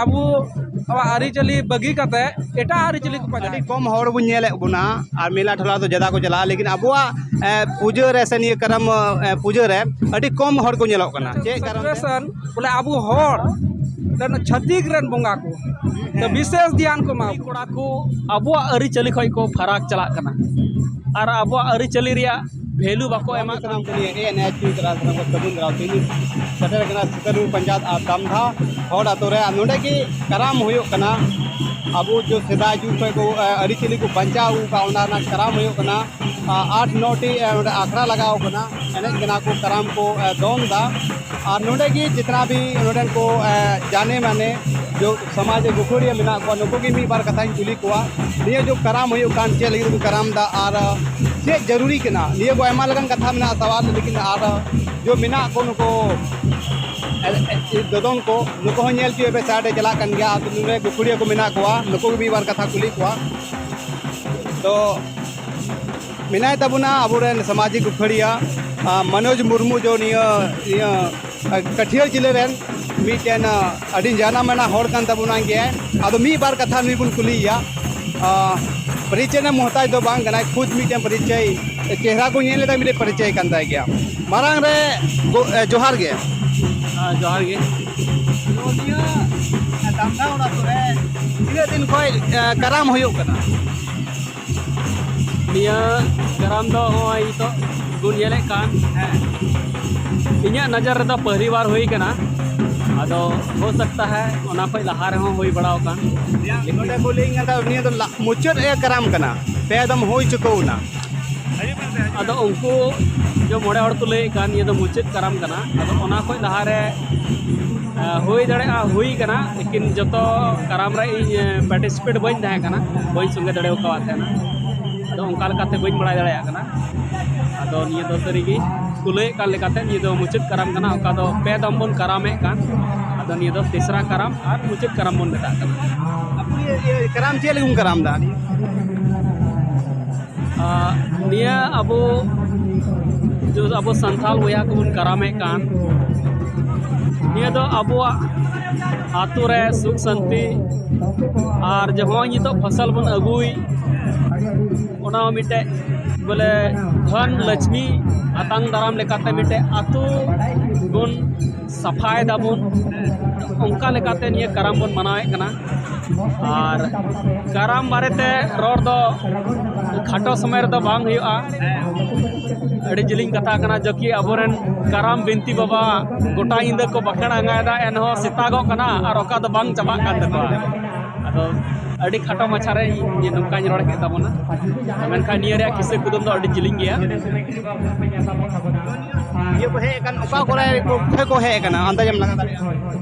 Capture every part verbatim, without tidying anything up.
ᱟᱵᱚᱣᱟᱜ ᱟᱹᱨᱤᱪᱟᱹᱞᱤ ᱵᱟᱹᱜᱤ ᱠᱟᱛᱮ ᱮᱴᱟᱜ ᱟᱹᱨᱤᱪᱟᱹᱞᱤ ᱠᱚ ᱯᱟᱸᱡᱟᱭᱟ᱾ ᱟᱹᱰᱤ ᱠᱚᱢ ᱦᱚᱲ ᱵᱚᱱ ᱧᱮᱞᱮᱫ ᱵᱚᱱᱟ, ᱟᱨ ᱢᱮᱞᱟ ᱴᱷᱚᱞᱟ ᱫᱚ ᱡᱟᱫᱟ ᱠᱚ ᱪᱟᱞᱟᱜᱼᱟ, ᱞᱮᱠᱤᱱ ᱟᱵᱚᱣᱟᱜ ᱮ, ᱯᱩᱡᱟᱹ ᱨᱮ ᱥᱮ ᱱᱤᱭᱟᱹ ᱠᱟᱨᱟᱢ ᱮ, ᱯᱩᱡᱟᱹ ᱨᱮ ᱟᱹᱰᱤ ᱠᱚᱢ ᱦᱚᱲ ᱠᱚ ᱧᱮᱞᱚᱜ ᱠᱟᱱᱟ᱾ ᱪᱮᱫ ᱠᱟᱨᱚᱱ ᱛᱮ? Situation, ᱵᱚᱞᱮ ᱟᱵᱚ ᱦᱚᱲ ᱨᱮᱱ ᱪᱷᱟᱹᱛᱤᱠ ᱨᱮᱱ ᱵᱚᱸᱜᱟ ᱠᱚ ᱛᱚ ᱵᱤᱥᱮᱥ ᱫᱷᱮᱭᱟᱱ ᱠᱚ ᱮᱢᱟ ᱠᱚ᱾ ᱠᱚᱲᱟ ᱠᱚ ᱟᱵᱚᱣᱟᱜ ᱟᱹᱨᱤᱪᱟᱹᱞᱤ ᱠᱷᱚᱱ ᱠᱚ ᱯᱷᱟᱨᱟᱠ ᱪᱟᱞᱟᱜ ᱠᱟᱱᱟ ᱟᱨ ᱟᱵᱚᱣᱟᱜ ᱟᱹᱨᱤᱪᱟᱹᱞᱤ ᱨᱮᱭᱟᱜ ᱵᱷᱮᱞᱩ ᱵᱟᱠᱚ ᱮᱢᱟᱜ ᱠᱟᱱᱟ᱾ ᱥᱟᱱᱟᱢ ᱠᱚ ᱱᱤᱭᱟᱹ ᱮ ᱮᱱ ᱮᱭᱤᱪ ᱯᱤ ᱛᱟᱞᱟ ᱥᱟᱱᱟᱢ ᱠᱚ ᱥᱟᱹᱜᱩᱱ ᱫᱟᱨᱟᱢ᱾ ᱛᱮᱦᱮᱧ ᱥᱮᱴᱮᱨ ᱠᱟᱱᱟ ᱥᱤᱠᱟᱹᱨᱩ ᱯᱚᱧᱪᱟᱭᱮᱛ ᱟᱨ ᱫᱟᱢᱫᱷᱟ ᱦᱚᱲ ᱟᱛᱳ ᱨᱮ᱾ ᱟᱨ ᱱᱚᱰᱮ ᱜᱮ ᱠᱟᱨᱟᱢ ᱦᱩᱭᱩᱜ ᱠᱟᱱᱟ᱾ ᱟᱵᱚ ᱡᱚ ᱥᱮᱫᱟᱭ ᱡᱩᱜᱽ ᱠᱷᱚᱱ ᱠᱚ, ᱮ, ᱟᱹᱨᱤᱪᱟᱹᱞᱤ ᱠᱚ ᱵᱟᱧᱪᱟᱣ ᱟᱹᱜᱩ ᱠᱟᱜ, ᱚᱱᱟ ᱨᱮᱱᱟᱜ ᱠᱟᱨᱟᱢ ᱦᱩᱭᱩᱜ ᱠᱟᱱᱟ᱾ ᱟ, ᱟᱴ ᱱᱚᱴᱤ, ᱮ, ᱱᱚᱰᱮ ᱟᱠᱷᱲᱟ ᱞᱟᱜᱟᱣ ᱠᱟᱱᱟ, ᱮᱱᱮᱡ ᱠᱟᱱᱟ ᱠᱚ, ᱠᱟᱨᱟᱢ ᱠᱚ, ᱮ, ᱫᱚᱱ ᱫᱟ᱾ ᱟᱨ ᱱᱚᱰᱮ ᱜᱮ ᱡᱤᱛᱱᱟ ᱵᱷᱤ ᱱᱚᱰᱮᱱ ᱠᱚ, ᱮ, ᱡᱟᱱᱮ ᱢᱟᱱᱮ ᱡᱚ ᱥᱚᱢᱟᱡᱽ ᱨᱮ ᱜᱟᱹᱠᱷᱩᱲᱤᱭᱟᱹ ᱢᱮᱱᱟᱜ ᱠᱚᱣᱟ, ᱱᱩᱠᱩ ᱜᱮ ᱢᱤᱫ ᱵᱟᱨ ᱠᱟᱛᱷᱟᱧ ᱠᱩᱞᱤ ᱠᱚᱣᱟ᱾ ᱱᱤᱭᱟᱹ ᱡᱚ ᱠᱟᱨᱟᱢ ᱦᱩᱭᱩᱜ ᱠᱟᱱ, ᱪᱮᱫ ᱞᱟᱹᱜᱤᱫ ᱠᱚ ᱠᱟᱨᱟᱢ ᱫᱟ ᱟᱨ ᱪᱮᱫ ᱡᱟᱹᱨᱩᱨᱤ ᱠᱟᱱᱟ, ᱱᱤᱭᱟᱹ ᱠᱚ ᱟᱭᱢᱟ ᱞᱮᱠᱟᱱ ᱠᱟᱛᱷᱟ ᱢᱮᱱᱟᱜᱼᱟ, ᱥᱟᱣᱟᱞ, ᱞᱮᱠᱤᱱ ᱟᱨ ᱡᱚ ᱢᱮᱱᱟᱜ ᱠᱚ ᱱᱩᱠᱩ, ᱮ, ᱮ, ᱫᱚᱫᱚᱱ ᱠᱚ, ᱱᱩᱠᱩ ᱦᱚᱸ ᱧᱮᱞ ᱦᱚᱪᱚᱭ ᱯᱮ, side ᱨᱮ ᱪᱟᱞᱟᱜ ᱠᱟᱱ ᱜᱮᱭᱟ᱾ ᱟᱫᱚ ᱱᱚᱰᱮ ᱜᱟᱹᱠᱷᱩᱲᱤᱭᱟᱹ ᱠᱚ ᱢᱮᱱᱟᱜ ᱠᱚᱣᱟ, ᱱᱩᱠᱩ ᱜᱮ ᱢᱤᱫ ᱵᱟᱨ ᱠᱟᱛᱷᱟ ᱠᱩᱞᱤ ᱠᱚᱣᱟ᱾ ᱛᱚ ᱢᱮᱱᱟᱭ ᱛᱟᱵᱚᱱᱟ ᱟᱵᱚᱨᱮᱱ ᱥᱟᱢᱟᱡᱤᱠ ᱜᱟᱹᱠᱷᱩᱲᱤᱭᱟᱹ, ᱟ, ᱢᱚᱱᱳᱡᱽ ᱢᱩᱨᱢᱩ, ᱡᱚ ᱱᱤᱭᱟᱹ, ᱱᱤᱭᱟᱹ, ᱟ, ᱠᱟᱹᱴᱷᱤᱭᱟᱹᱲ ᱡᱤᱞᱟᱹ ᱨᱮᱱ ᱢᱤᱫᱴᱮᱱ, ᱟ, ᱟᱹᱰᱤ ᱡᱟᱱᱟᱢᱟᱱᱟ ᱦᱚᱲ ᱠᱟᱱ ᱛᱟᱵᱚᱱᱟ ᱜᱮᱭᱟᱭ᱾ ᱟᱫᱚ ᱢᱤᱫ ᱵᱟᱨ ᱠᱟᱛᱷᱟ ᱱᱩᱭ ᱵᱚᱱ ᱠᱩᱞᱤᱭᱮᱭᱟ᱾ ᱟ, ᱯᱚᱨᱤᱪᱚᱭ ᱨᱮᱱᱟᱜ ᱢᱚᱦᱛᱟᱡ ᱫᱚ ᱵᱟᱝ ᱠᱟᱱᱟᱭ, ᱠᱷᱩᱫ ᱢᱤᱫᱴᱮᱱ ᱯᱚᱨᱤᱪᱚᱭ, ᱪᱮᱦᱨᱟ ᱠᱚ ᱧᱮᱞ ᱞᱮᱫᱟ, ᱢᱤᱫᱴᱮᱱ ᱯᱚᱨᱤᱪᱚᱭ ᱠᱟᱱ ᱛᱟᱭ ᱜᱮᱭᱟ᱾ ᱢᱟᱨᱟᱝ ᱨᱮ ᱜᱚ-, ᱮ, ᱡᱚᱦᱟᱨ ᱜᱮ᱾ ᱦᱮᱸ, ᱡᱚᱦᱟᱨ ᱜᱮ᱾ ᱱᱚᱣᱟ ᱱᱤᱭᱟᱹ, ᱮ, ᱫᱟᱢᱫᱟ ᱚᱲᱟᱜ ᱠᱚᱨᱮ ᱛᱤᱱᱟᱹᱜ ᱫᱤᱱ ᱠᱷᱚᱡ, ᱮ, ᱠᱟᱨᱟᱢ ᱦᱩᱭᱩᱜ ᱠᱟᱱᱟ? ᱱᱤᱭᱟᱹ ᱠᱟᱨᱟᱢ ᱫᱚ ᱱᱚᱜᱼᱚᱭ ᱱᱤᱛᱚᱜ ᱵᱚᱱ ᱧᱮᱞᱮᱫ ᱠᱟᱱ, ᱦᱮᱸ, ᱤᱧᱟᱹᱜ ᱱᱚᱡᱚᱨ ᱨᱮᱫᱚ ᱯᱟᱹᱦᱞᱤ ᱵᱟᱨ ᱦᱩᱭ ᱠᱟᱱᱟ᱾ ᱟᱫᱚ ᱦᱳ ᱥᱟᱠᱛᱟ ᱦᱮ ᱚᱱᱟ ᱠᱷᱚᱡ ᱞᱟᱦᱟ ᱨᱮᱦᱚᱸ ᱦᱩᱭ ᱵᱟᱲᱟᱣ ᱟᱠᱟᱱ᱾ ᱱᱤᱭᱟᱹ ᱱᱚᱰᱮ ᱠᱚ ᱞᱟᱹᱭ ᱠᱟᱱ ᱛᱟᱦᱮᱸ, ᱱᱤᱭᱟᱹ ᱫᱚ ᱞᱟ-, ᱢᱩᱪᱟᱹᱫ ᱮ ᱠᱟᱨᱟᱢ ᱠᱟᱱᱟ, ᱯᱮ ᱫᱚᱢ ᱦᱩᱭ ᱪᱩᱠᱟᱹᱣ ᱮᱱᱟ᱾ ᱟᱫᱚ ᱩᱱᱠᱩ ᱡᱮ ᱢᱚᱬᱮ ᱦᱚᱲ ᱠᱚ ᱞᱟᱹᱭᱮᱫ ᱠᱟᱱ, ᱱᱤᱭᱟᱹ ᱫᱚ ᱢᱩᱪᱟᱹᱫ ᱠᱟᱨᱟᱢ ᱠᱟᱱᱟ᱾ ᱟᱫᱚ ᱚᱱᱟ ᱠᱷᱚᱡ ᱞᱟᱦᱟᱨᱮ, ᱮ, ᱦᱩᱭ ᱫᱟᱲᱮᱭᱟᱜᱼᱟ, ᱦᱩᱭ ᱠᱟᱱᱟ, ᱞᱮᱠᱤᱱ ᱡᱚᱛᱚ ᱠᱟᱨᱟᱢ ᱨᱮ ᱤᱧ, ᱮ, participate ᱵᱟᱹᱧ ᱛᱟᱦᱮᱸ ᱠᱟᱱᱟ, ᱵᱟᱹᱧ ᱥᱚᱸᱜᱮ ᱫᱟᱲᱮ ᱟᱠᱟᱣᱟᱫ ᱛᱟᱦᱮᱱᱟ᱾ ᱟᱫᱚ ᱚᱱᱠᱟ ᱞᱮᱠᱟᱛᱮ ᱵᱟᱹᱧ ᱵᱟᱲᱟᱭ ᱫᱟᱲᱮᱭᱟᱜ ᱠᱟᱱᱟ᱾ ᱟᱫᱚ ᱱᱤᱭᱟᱹ ᱫᱚ ᱥᱟᱹᱨᱤᱜᱮ ᱠᱚ ᱞᱟᱹᱭᱮᱫ ᱠᱟᱱ ᱞᱮᱠᱟᱛᱮ, ᱱᱤᱭᱟᱹ ᱫᱚ ᱢᱩᱪᱟᱹᱫ ᱠᱟᱨᱟᱢ ᱠᱟᱱᱟ᱾ ᱚᱠᱟ ᱫᱚ ᱯᱮ ᱫᱚᱢ ᱵᱚᱱ ᱠᱟᱨᱟᱢᱮᱫ ᱠᱟᱱ, ᱟᱫᱚ ᱱᱤᱭᱟᱹ ᱫᱚ ᱛᱮᱥᱨᱟ ᱠᱟᱨᱟᱢ ᱟᱨ ᱢᱩᱪᱟᱹᱫ ᱠᱟᱨᱟᱢ ᱵᱚᱱ ᱢᱮᱛᱟᱜ ᱠᱟᱱᱟ᱾ ᱟᱵᱚ ᱤᱭᱟᱹ, ᱤᱭᱟᱹ, ᱠᱟᱨᱟᱢ ᱪᱮᱫ ᱞᱟᱹᱜᱤᱫ ᱵᱚᱱ ᱠᱟᱨᱟᱢ ᱮᱫᱟ? ᱟᱨ ᱱᱤᱭᱟᱹ ᱟᱵᱚ, ᱡᱮ ᱟᱵᱚ ᱥᱟᱱᱛᱟᱲ ᱵᱚᱭᱦᱟ ᱠᱚᱵᱚᱱ ᱠᱟᱨᱟᱢᱮᱫ ᱠᱟᱱ, ᱱᱤᱭᱟᱹ ᱫᱚ ᱟᱵᱚᱣᱟᱜ ᱟᱛᱳ ᱨᱮ ᱥᱩᱠ ᱥᱟᱱᱛᱤ ᱟᱨ ᱡᱟᱦᱟᱸ ᱱᱤᱛᱚᱜ ᱯᱷᱚᱥᱚᱞ ᱵᱚᱱ ᱟᱹᱜᱩᱭ, ᱚᱱᱟ ᱦᱚᱸ ᱢᱤᱫᱴᱮᱡ ᱵᱚᱞᱮ ᱫᱷᱚᱱ ᱞᱚᱠᱥᱢᱤ ᱟᱛᱟᱝ ᱫᱟᱨᱟᱢ ᱞᱮᱠᱟᱛᱮ ᱢᱤᱫᱴᱮᱡ ᱟᱛᱳ ᱵᱚᱱ ᱥᱟᱯᱷᱟᱭ ᱫᱟᱵᱚᱱ, ᱚᱱᱠᱟ ᱞᱮᱠᱟᱛᱮ ᱱᱤᱭᱟᱹ ᱠᱟᱨᱟᱢ ᱵᱚᱱ ᱢᱟᱱᱟᱣᱮᱫ ᱠᱟᱱᱟ᱾ ᱟᱨ ᱠᱟᱨᱟᱢ ᱵᱟᱨᱮᱛᱮ ᱨᱚᱲ ᱫᱚ ᱠᱷᱟᱴᱚ ᱥᱚᱢᱚᱭ ᱨᱮᱫᱚ ᱵᱟᱝ ᱦᱩᱭᱩᱜᱼᱟ᱾ ᱟᱹᱰᱤ ᱡᱤᱞᱤᱧ ᱠᱟᱛᱷᱟ ᱠᱟᱱᱟ, ᱡᱚᱠᱤ ᱟᱵᱚᱨᱮᱱ ᱠᱟᱨᱟᱢ ᱵᱤᱱᱛᱤ ᱵᱟᱵᱟ ᱜᱚᱴᱟ ᱧᱤᱫᱟᱹ ᱠᱚ ᱵᱟᱠᱷᱮᱲ ᱟᱸᱜᱟᱭᱮᱫᱟ, ᱮᱱᱦᱚᱸ ᱥᱮᱛᱟᱜᱚᱜ ᱠᱟᱱᱟ ᱟᱨ ᱚᱠᱟ ᱫᱚ ᱵᱟᱝ ᱪᱟᱵᱟᱜ ᱠᱟᱱ ᱛᱟᱠᱚᱣᱟ᱾ ᱟᱫᱚ ᱟᱹᱰᱤ ᱠᱷᱟᱴᱚ ᱢᱟᱪᱷᱟ ᱨᱮ ᱤᱧ ᱱᱚᱝᱠᱟᱧ ᱨᱚᱲ ᱠᱮᱫ ᱛᱟᱵᱚᱱᱟ, ᱢᱮᱱᱠᱷᱟᱱ ᱱᱤᱭᱟᱹ ᱨᱮᱭᱟᱜ ᱠᱤᱥᱟᱹ ᱠᱩᱫᱩᱢ ᱫᱚ ᱟᱹᱰᱤ ᱡᱤᱞᱤᱧ ᱜᱮᱭᱟ᱾ ᱤᱭᱟᱹ ᱠᱚ ᱦᱮᱡ ᱟᱠᱟᱱ, ᱚᱠᱟ ᱠᱚᱨᱮ ᱠᱚ, ᱚᱠᱚᱭ ᱠᱚ ᱦᱮᱡ ᱟᱠᱟᱱᱟ, ᱟᱱᱫᱟᱡ ᱮᱢ ᱞᱟᱜᱟᱣ ᱫᱟᱲᱮᱭᱟᱜᱼᱟ?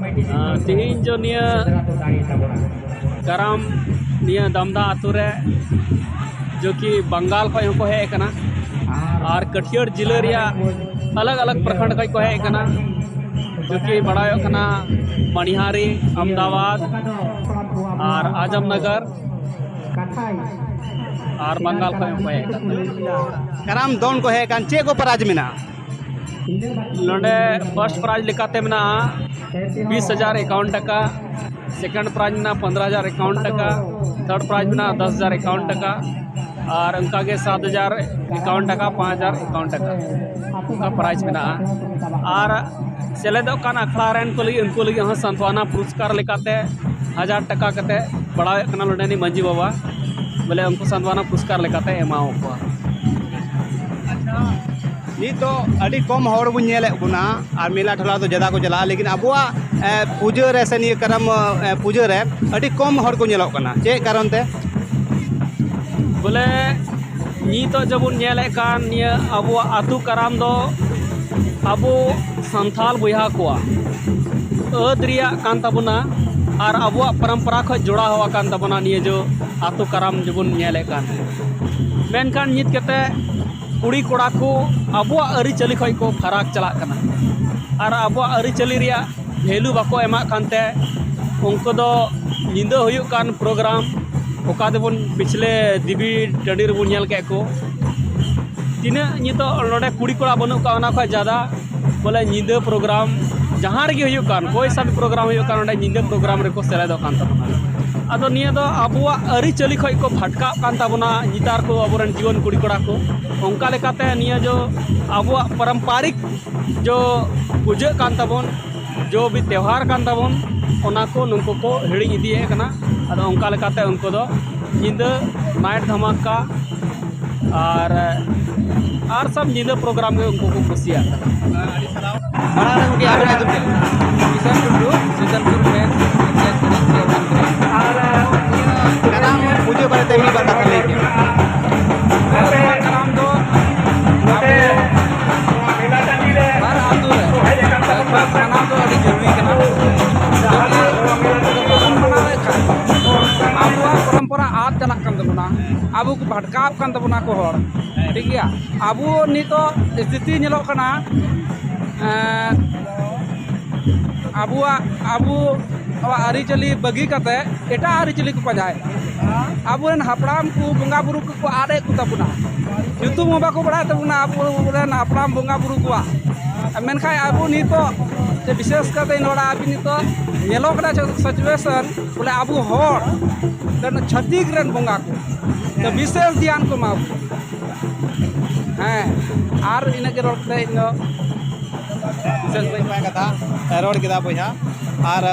ᱟᱨ ᱛᱮᱦᱮᱧ ᱡᱚ ᱱᱤᱭᱟᱹ ᱠᱟᱨᱟᱢ ᱱᱤᱭᱟᱹ ᱫᱟᱢᱫᱟ ᱟᱛᱳ ᱨᱮ ᱡᱚ ᱠᱤ ᱵᱟᱝᱜᱟᱞ ᱠᱷᱚᱱ ᱦᱚᱸᱠᱚ ᱦᱮᱡ ᱟᱠᱟᱱᱟ ᱟᱨ ᱠᱟᱹᱴᱷᱤᱭᱟᱹᱲ ᱡᱤᱞᱟᱹ ᱨᱮᱭᱟᱜ ᱟᱞᱟᱜᱽ ᱟᱞᱟᱜᱽ ᱯᱨᱚᱠᱷᱚᱸᱰ ᱠᱷᱚᱱ ᱠᱚ ᱦᱮᱡ ᱟᱠᱟᱱᱟ, ᱡᱚ ᱠᱤ ᱵᱟᱲᱟᱭᱚᱜ ᱠᱟᱱᱟ ᱢᱟᱱᱤᱦᱟᱨᱤ, ᱟᱢᱫᱟᱵᱟᱫᱽ ᱟᱨ ᱟᱡᱚᱢᱱᱚᱜᱚᱨ ᱟᱨ ᱵᱟᱝᱜᱟᱞ ᱠᱷᱚᱱ ᱦᱚᱸᱠᱚ ᱦᱮᱡ ᱟᱠᱟᱱᱟ᱾ ᱠᱟᱨᱟᱢ ᱫᱚᱱ ᱠᱚ ᱦᱮᱡ ᱟᱠᱟᱱ, ᱪᱮᱫ ᱠᱚ ᱯᱨᱟᱭᱤᱡᱽ ᱢᱮᱱᱟᱜᱼᱟ? ᱱᱚᱰᱮ ᱯᱷᱟᱥᱴ ᱯᱨᱟᱭᱤᱡᱽ ᱞᱮᱠᱟᱛᱮ ᱢᱮᱱᱟᱜᱼᱟ ᱵᱤᱥ ᱦᱟᱡᱟᱨ ᱮᱠᱟᱣᱩᱱᱴ ᱴᱟᱠᱟ, ᱥᱮᱠᱮᱱᱰ ᱯᱨᱟᱭᱤᱡᱽ ᱢᱮᱱᱟᱜᱼᱟ ᱯᱚᱱᱫᱽᱨᱚ ᱦᱟᱡᱟᱨ ᱮᱠᱟᱣᱩᱱᱴ ᱴᱟᱠᱟ, ᱛᱷᱟᱨᱰ ᱯᱨᱟᱭᱤᱡᱽ ᱢᱮᱱᱟᱜᱼᱟ ᱫᱚᱥ ᱦᱟᱡᱟᱨ ᱮᱠᱟᱣᱩᱱᱴ ᱴᱟᱠᱟ, ᱟᱨ ᱚᱱᱠᱟᱜᱮ ᱥᱟᱛ ᱦᱟᱡᱟᱨ ᱮᱠᱟᱣᱩᱱᱴ ᱴᱟᱠᱟ, ᱯᱟᱸᱪ ᱦᱟᱡᱟᱨ ᱮᱠᱟᱣᱩᱱᱴ ᱴᱟᱠᱟ, ᱚᱱᱠᱟ ᱯᱨᱟᱭᱤᱡᱽ ᱢᱮᱱᱟᱜᱼᱟ᱾ ᱟᱨ ᱥᱮᱞᱮᱫᱚᱜ ᱠᱟᱱ ᱟᱠᱷᱲᱟ ᱨᱮᱱ ᱠᱚ ᱞᱟᱹᱜᱤᱫ, ᱩᱱᱠᱩ ᱞᱟᱹᱜᱤᱫ ᱦᱚᱸ ᱥᱟᱱᱛᱣᱟᱱᱟ ᱯᱩᱨᱚᱥᱠᱟᱨ ᱞᱮᱠᱟᱛᱮ ᱦᱟᱡᱟᱨ ᱴᱟᱠᱟ ᱠᱟᱛᱮ ᱵᱟᱲᱟᱣᱮᱫ ᱠᱟᱱᱟ ᱱᱚᱰᱮᱱᱤᱡ ᱢᱟᱹᱡᱷᱤ ᱵᱟᱵᱟ, ᱵᱚᱞᱮ ᱩᱱᱠᱩ ᱥᱟᱱᱛᱣᱟᱱᱟ ᱯᱩᱨᱚᱥᱠᱟᱨ ᱞᱮᱠᱟᱛᱮ ᱮᱢᱟᱣ ᱠᱚᱣᱟ᱾ ᱱᱤᱛ ᱫᱚ ᱟᱹᱰᱤ ᱠᱚᱢ ᱦᱚᱲ ᱵᱚᱱ ᱧᱮᱞᱮᱫ ᱵᱚᱱᱟ, ᱟᱨ ᱢᱮᱞᱟ ᱴᱷᱮᱞᱟ ᱫᱚ ᱡᱟᱫᱟ ᱠᱚ ᱪᱟᱞᱟᱜᱼᱟ, ᱞᱮᱠᱤᱱ ᱟᱵᱚᱣᱟᱜ ᱮ, ᱯᱩᱡᱟᱹ ᱨᱮ ᱥᱮ ᱱᱤᱭᱟᱹ ᱠᱟᱨᱟᱢ ᱮ, ᱯᱩᱡᱟᱹ ᱨᱮ ᱟᱹᱰᱤ ᱠᱚᱢ ᱦᱚᱲ ᱠᱚ ᱧᱮᱞᱚᱜ ᱠᱟᱱᱟ᱾ ᱪᱮᱫ ᱠᱟᱨᱚᱱ ᱛᱮ? ᱵᱚᱞᱮ ᱱᱤᱛᱚᱜ ᱡᱮᱵᱚᱱ ᱧᱮᱞᱮᱫ ᱠᱟᱱ ᱱᱤᱭᱟᱹ ᱟᱵᱚᱣᱟᱜ ᱟᱹᱛᱩ ᱠᱟᱨᱟᱢ ᱫᱚ ᱟᱵᱚ ᱥᱟᱱᱛᱟᱞ ᱵᱚᱭᱦᱟ ᱠᱚᱣᱟᱜ ᱟᱹᱫ ᱨᱮᱭᱟᱜ ᱠᱟᱱ ᱛᱟᱵᱚᱱᱟ ᱟᱨ ᱟᱵᱚᱣᱟᱜ ᱯᱚᱨᱚᱢᱯᱚᱨᱟ ᱠᱷᱚᱱ ᱡᱚᱲᱟᱣ ᱟᱠᱟᱱ ᱛᱟᱵᱚᱱᱟ ᱱᱤᱭᱟᱹ ᱡᱚ ᱟᱹᱛᱩ ᱠᱟᱨᱟᱢ ᱡᱮᱵᱚᱱ ᱧᱮᱞᱮᱫ ᱠᱟᱱ᱾ ᱢᱮᱱᱠᱷᱟᱱ ᱱᱤᱛ ᱠᱟᱛᱮ ᱠᱩᱲᱤ ᱠᱚᱲᱟ ᱠᱚ ᱟᱵᱚᱣᱟᱜ ᱟᱹᱨᱤᱪᱟᱹᱞᱤ ᱠᱷᱚᱱ ᱠᱚ ᱯᱷᱟᱨᱟᱠ ᱪᱟᱞᱟᱜ ᱠᱟᱱᱟ ᱟᱨ ᱟᱵᱚᱣᱟᱜ ᱟᱹᱨᱤᱪᱟᱹᱞᱤ ᱨᱮᱭᱟᱜ ᱵᱷᱮᱞᱩ ᱵᱟᱠᱚ ᱮᱢᱟᱜ ᱠᱟᱱᱛᱮ ᱩᱱᱠᱩ ᱫᱚ ᱧᱤᱫᱟᱹ ᱦᱩᱭᱩᱜ ᱠᱟᱱ ᱯᱨᱳᱜᱨᱟᱢ, ᱚᱠᱟ ᱫᱚᱵᱚᱱ ᱯᱤᱪᱷᱞᱮ ᱫᱮᱵᱤ ᱴᱟᱺᱰᱤ ᱨᱮᱵᱚᱱ ᱧᱮᱞ ᱠᱮᱫ ᱠᱚ, ᱛᱤᱱᱟᱹᱜ ᱱᱤᱛᱚᱜ ᱱᱚᱰᱮ ᱠᱩᱲᱤ ᱠᱚᱲᱟ ᱵᱟᱹᱱᱩᱜ ᱠᱚᱣᱟ, ᱚᱱᱟ ᱠᱷᱚᱱ ᱡᱟᱫᱟ ᱵᱚᱞᱮ ᱧᱤᱫᱟᱹ ᱯᱨᱳᱜᱨᱟᱢ ᱡᱟᱦᱟᱸ ᱨᱮᱜᱮ ᱦᱩᱭᱩᱜ ᱠᱟᱱ, ᱠᱚᱭ ᱥᱟ ᱵᱷᱤ ᱯᱨᱳᱜᱨᱟᱢ ᱦᱩᱭᱩᱜ ᱠᱟᱱ, ᱚᱸᱰᱮ ᱧᱤᱫᱟᱹ ᱯᱨᱳᱜᱨᱟᱢ ᱨᱮᱠᱚ ᱥᱮᱞᱮᱫᱚᱜ ᱠᱟᱱ ᱛᱟᱵᱚᱱᱟ᱾ ᱟᱫᱚ ᱱᱤᱭᱟᱹ ᱫᱚ ᱟᱵᱚᱣᱟᱜ ᱟᱹᱨᱤᱪᱟᱹᱞᱤ ᱠᱷᱚᱱ ᱠᱚ ᱵᱷᱟᱴᱠᱟᱜ ᱠᱟᱱ ᱛᱟᱵᱚᱱᱟ ᱱᱮᱛᱟᱨ ᱠᱚ ᱟᱵᱚᱨᱮᱱ ᱡᱩᱣᱟᱹᱱ ᱠᱩᱲᱤ ᱠᱚᱲᱟ ᱠᱚ᱾ ᱚᱱᱠᱟ ᱞᱮᱠᱟᱛᱮ ᱱᱤᱭᱟᱹ ᱡᱚ ᱟᱵᱚᱣᱟᱜ ᱯᱟᱨᱚᱢᱯᱟᱨᱤᱠ ᱡᱚ ᱯᱩᱡᱟᱹᱜ ᱠᱟᱱ ᱛᱟᱵᱚᱱ, ᱡᱚ ᱵᱤ ᱛᱮᱣᱦᱟᱨ ᱠᱟᱱ ᱛᱟᱵᱚᱱ, ᱚᱱᱟ ᱠᱚ ᱱᱩᱠᱩ ᱠᱚ ᱦᱤᱲᱤᱧ ᱤᱫᱤᱭᱮᱫ ᱠᱟᱱᱟ᱾ ᱟᱫᱚ ᱚᱱᱠᱟ ᱞᱮᱠᱟᱛᱮ ᱩᱱᱠᱩ ᱫᱚ ᱧᱤᱫᱟᱹ ᱱᱟᱭᱤᱴ ᱫᱷᱟᱢᱟᱠᱟ ᱟᱨ, ᱟᱨ ᱥᱟᱵ ᱧᱤᱫᱟᱹ ᱯᱨᱳᱜᱨᱟᱢ ᱜᱮ ᱩᱱᱠᱩ ᱠᱚ ᱠᱩᱥᱤᱭᱟᱜ ᱠᱟᱱᱟ᱾ ᱢᱟᱲᱟᱝ ᱨᱮ ᱜᱚᱢᱠᱮ ᱟᱵᱮᱱᱟᱜ ᱧᱩᱛᱩᱢ ᱪᱮᱫ? ᱠᱤᱥᱟᱱ ᱴᱩᱰᱩ, ᱥᱤᱛᱟᱞᱯᱩᱨ ᱢᱮᱱ ᱯᱚᱧᱪᱟᱭᱮᱛ ᱥᱚᱢᱤᱛᱤ ᱪᱮᱭᱟᱨᱢᱮᱱ ᱠᱟᱱᱟᱭ᱾ ᱟᱨ ᱱᱤᱭᱟᱹ ᱠᱟᱨᱟᱢ ᱯᱩᱡᱟᱹ ᱵᱟᱨᱮᱛᱮ ᱢᱤᱫ ᱵᱟᱨ ᱠᱟᱛᱷᱟ ᱞᱟᱹᱭ ᱵᱤᱱ᱾ ᱱᱚᱣᱟ ᱠᱟᱨᱟᱢ ᱫᱚ ᱟᱵᱚ ᱦᱟᱨ ᱟᱹᱛᱩ ᱨᱮ ᱞᱟᱜᱽ ᱵᱷᱟᱜᱽ ᱢᱟᱱᱟᱣ ᱫᱚ ᱟᱹᱰᱤ ᱡᱚᱨᱩᱨᱤ ᱠᱟᱱᱟ᱾ ᱡᱩᱫᱤ ᱵᱟᱵᱚᱱ ᱢᱟᱱᱟᱣᱮᱫ ᱠᱷᱟᱱ, ᱟᱵᱚᱣᱟᱜ ᱯᱚᱨᱚᱢᱯᱚᱨᱟ ᱟᱫ ᱪᱟᱞᱟᱜ ᱠᱟᱱ ᱛᱟᱵᱚᱱᱟ, ᱟᱵᱚ ᱠᱚ ᱵᱷᱟᱴᱠᱟᱣ ᱠᱟᱱ ᱛᱟᱵᱚᱱᱟ ᱠᱚ ᱦᱚᱲ, ᱴᱷᱤᱠ ᱜᱮᱭᱟ᱾ ᱟᱵᱚ ᱱᱤᱛᱚᱜ ᱥᱛᱷᱤᱛᱤ ᱧᱮᱞᱚᱜ ᱠᱟᱱᱟ, ᱮᱸ, ᱟᱵᱚᱣᱟᱜ, ᱟᱵᱚᱣᱟᱜ ᱟᱹᱨᱤᱪᱟᱹᱞᱤ ᱵᱟᱹᱜᱤ ᱠᱟᱛᱮ ᱮᱴᱟᱜ ᱟᱹᱨᱤᱪᱟᱹᱞᱤ ᱠᱚ ᱯᱟᱸᱡᱟᱭᱮᱫᱟ᱾ ᱟᱵᱚᱨᱮᱱ ᱦᱟᱯᱲᱟᱢ ᱠᱚ ᱵᱚᱸᱜᱟ ᱵᱩᱨᱩ ᱠᱚᱠᱚ ᱟᱫ ᱮᱫ ᱠᱚ ᱛᱟᱵᱚᱱᱟ, ᱧᱩᱛᱩᱢ ᱦᱚᱸ ᱵᱟᱠᱚ ᱵᱟᱲᱟᱭ ᱛᱟᱵᱚᱱᱟ ᱟᱵᱚᱨᱮᱱ ᱦᱟᱯᱲᱟᱢ ᱵᱚᱸᱜᱟ ᱵᱩᱨᱩ ᱠᱚᱣᱟᱜ᱾ ᱢᱮᱱᱠᱷᱟᱱ ᱟᱵᱚ ᱱᱤᱛᱚᱜ ᱥᱮ ᱵᱤᱥᱮᱥ ᱠᱟᱛᱮ ᱱᱚᱰᱮ ᱟᱵᱚ ᱱᱤᱛᱚᱜ ᱧᱮᱞᱚᱜ ᱠᱟᱱᱟ ᱥᱤᱪᱩᱭᱮᱥᱚᱱ, ᱵᱚᱞᱮ ᱟᱵᱚ ᱦᱚᱲ ᱨᱮᱱ ᱪᱷᱟᱹᱛᱤᱠ ᱨᱮᱱ ᱵᱚᱸᱜᱟ ᱠᱚ ᱛᱚ ᱵᱤᱥᱮᱥ ᱫᱷᱮᱭᱟᱱ ᱠᱚ ᱮᱢᱟ ᱠᱚ᱾ ᱦᱮᱸ, ᱟᱨ ᱤᱱᱟᱹᱜ ᱜᱮ ᱨᱚᱲ ᱠᱟᱛᱮ ᱤᱧ ᱫᱚ ᱵᱤᱥᱮᱥ ᱵᱟᱹᱧ ᱱᱟᱯᱟᱭ ᱠᱟᱛᱷᱟ ᱨᱚᱲ ᱠᱮᱫᱟ ᱵᱚᱭᱦᱟ᱾ ᱟᱨ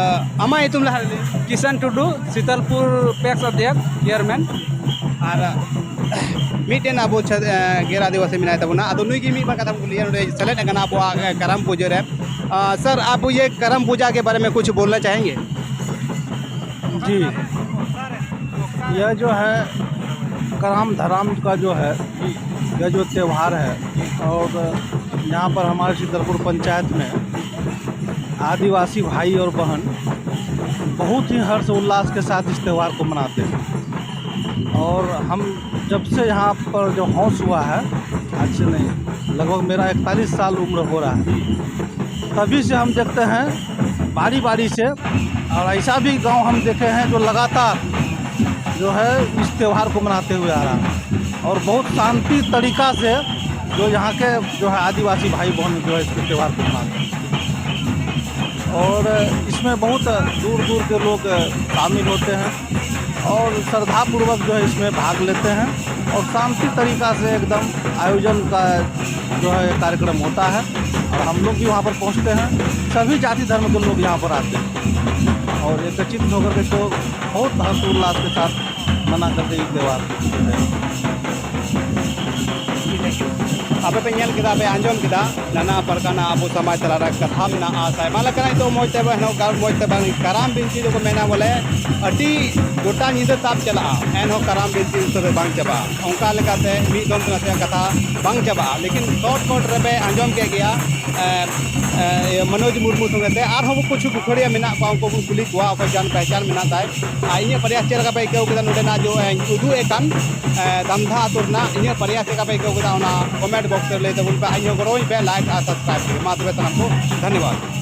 ᱟᱢᱟᱜ ᱧᱩᱛᱩᱢ ᱞᱟᱦᱟ ᱨᱮ ᱞᱟᱹᱭ ᱢᱮ᱾ ᱠᱤᱥᱟᱱ ᱴᱩᱰᱩ, ᱥᱤᱛᱟᱞᱯᱩᱨ ᱯᱮᱠᱥ ᱚᱫᱷᱭᱚᱠᱥ, ᱪᱮᱭᱟᱨᱢᱮᱱ᱾ ᱟᱨ ᱢᱤᱫᱴᱮᱱ ᱟᱵᱚ ᱪᱷᱟ-, ᱜᱮᱨ ᱟᱹᱫᱤᱵᱟᱹᱥᱤ ᱢᱮᱱᱟᱭ ᱛᱟᱵᱚᱱᱟ, ᱟᱫᱚ ᱱᱩᱭ ᱜᱮ ᱢᱤᱫ ᱵᱟᱨ ᱠᱟᱛᱷᱟ ᱵᱚᱱ ᱠᱩᱞᱤᱭᱟ, ᱱᱚᱰᱮ ᱥᱮᱞᱮᱫ ᱟᱠᱟᱱᱟ ᱟᱵᱚᱣᱟᱜ ᱠᱟᱨᱟᱢ ᱯᱩᱡᱟᱹ ᱨᱮ᱾ ᱟᱨ ᱥᱟᱨ, ᱟᱵᱚ ᱤᱭᱟᱹ ᱠᱟᱨᱟᱢ ᱯᱩᱡᱟ ᱠᱮ ᱵᱟᱨᱮ ᱢᱮ ᱠᱩᱪᱷ ᱵᱳᱞᱱᱟ ᱪᱟᱦᱮᱸᱜᱮ? जी, यह जो है करम धरम का जो है, यह जो त्यौहार है, और यहाँ पर हमारे छतरपुर पंचायत में आदिवासी भाई और बहन बहुत ही हर्ष उल्लास के साथ इस त्यौहार को मनाते हैं। और हम जब से यहाँ पर जो हौस हुआ है, आज से नहीं, लगभग मेरा इकतालीस साल उम्र हो रहा है, तभी से हम देखते हैं बारी बारी से। और ऐसा भी गांव हम देखे हैं जो लगातार जो है इस त्यौहार को मनाते हुए आ रहा है, और बहुत शांति तरीका से जो यहाँ के जो है आदिवासी भाई बहन जो है इसके त्यौहार को मनाते हैं। और इसमें बहुत दूर दूर के लोग शामिल होते हैं और श्रद्धापूर्वक जो है इसमें भाग लेते हैं और शांति तरीका से एकदम आयोजन का जो है कार्यक्रम होता है। और हम लोग भी वहाँ पर पहुँचते हैं, सभी जाति धर्म के लोग यहाँ पर आते हैं और एकत्रित होकर के तो बहुत हर्षोल्लास के साथ मना करते ये त्यौहार। ᱟᱯᱮ ᱯᱮ ᱧᱮᱞ ᱠᱮᱫᱟ, ᱯᱮ ᱟᱸᱡᱚᱢ ᱠᱮᱫᱟ, ᱱᱟᱱᱟ ᱯᱨᱚᱠᱟᱨ ᱨᱮᱱᱟᱜ ᱟᱵᱚ ᱥᱚᱢᱟᱡᱽ ᱛᱟᱞᱟᱨᱮ ᱠᱟᱛᱷᱟ ᱢᱮᱱᱟᱜᱼᱟ, ᱥᱮ ᱟᱭᱢᱟ ᱞᱮᱠᱟᱱᱟᱜ ᱱᱤᱛᱚᱜ ᱢᱚᱡᱽ ᱛᱮ ᱵᱟᱝ, ᱢᱚᱡᱽ ᱛᱮ ᱵᱟᱝ, ᱠᱟᱨᱟᱢ ᱵᱤᱱᱛᱤ ᱫᱚᱠᱚ ᱢᱮᱱᱟ ᱵᱚᱞᱮ ᱟᱹᱰᱤ ᱜᱚᱴᱟ ᱧᱤᱫᱟᱹ ᱛᱟᱵ ᱪᱟᱞᱟᱜᱼᱟ, ᱮᱱᱦᱚᱸ ᱠᱟᱨᱟᱢ ᱵᱤᱱᱛᱤ ᱩᱛᱟᱹᱨ ᱨᱮ ᱵᱟᱝ ᱪᱟᱵᱟᱜᱼᱟ᱾ ᱚᱱᱠᱟ ᱞᱮᱠᱟᱛᱮ ᱢᱤᱫ ᱫᱚᱢ ᱛᱮ ᱱᱟᱥᱮᱭᱟᱜ ᱠᱟᱛᱷᱟ ᱵᱟᱝ ᱪᱟᱵᱟᱜᱼᱟ, ᱞᱮᱠᱤᱱ ᱥᱚᱨᱴ ᱠᱚᱴ ᱨᱮᱯᱮ ᱟᱸᱡᱚᱢ ᱠᱮᱫ ᱜᱮᱭᱟ᱾ ᱮ, ᱮ, ᱤᱭᱟᱹ, ᱢᱚᱱᱳᱡᱽ ᱢᱩᱨᱢᱩ ᱥᱚᱸᱜᱮ ᱛᱮ ᱟᱨᱦᱚᱸ ᱠᱤᱪᱷᱩ ᱜᱩᱠᱷᱟᱹᱲᱤᱭᱟᱹ ᱢᱮᱱᱟᱜ ᱠᱚᱣᱟ, ᱩᱱᱠᱩ ᱵᱚᱱ ᱠᱩᱞᱤ ᱠᱚᱣᱟ, ᱚᱠᱚᱭ ᱡᱟᱱ ᱯᱮᱦᱪᱟᱱ ᱢᱮᱱᱟᱜ ᱛᱟᱭ᱾ ᱟᱨ ᱤᱧᱟᱹᱜ ᱯᱨᱚᱭᱟᱥ ᱪᱮᱫ ᱞᱮᱠᱟ ᱯᱮ ᱟᱹᱭᱠᱟᱹᱣ ᱠᱮᱫᱟ ᱱᱚᱰᱮᱱᱟᱜ ᱡᱚ, ᱮ, ᱩᱫᱩᱜ ᱮᱫ ᱠᱟᱱ, ᱮ, ᱫᱟᱢᱫᱷᱟ ᱟᱹᱛᱩ ᱨᱮᱱᱟᱜ, ᱤᱧᱟᱹᱜ ᱯᱨᱚᱭᱟᱥ ᱪᱮᱫ ᱞᱮᱠᱟ ᱯᱮ ᱟᱹᱭᱠᱟᱹᱣ ᱠᱮᱫᱟ, ᱚᱱᱟ ᱠᱚᱢᱮᱱᱴ ᱵᱚᱠᱥ ᱨᱮ ᱞᱟᱹᱭ ᱛᱟᱵᱚᱱ ᱯᱮ᱾ ᱟᱨ ᱤᱧ ᱦᱚᱸ ᱜᱚᱲᱚᱣᱟᱹᱧ ᱯᱮ, ᱞᱟᱭᱤᱠ ᱟᱨ ᱥᱟᱵᱥᱠᱨᱟᱭᱤᱵ ᱯᱮ᱾ ᱢᱟ ᱛᱚᱵᱮ ᱥᱟᱱᱟᱢ ᱠᱚ ᱫᱷᱚᱱᱭᱚᱵᱟᱫ᱾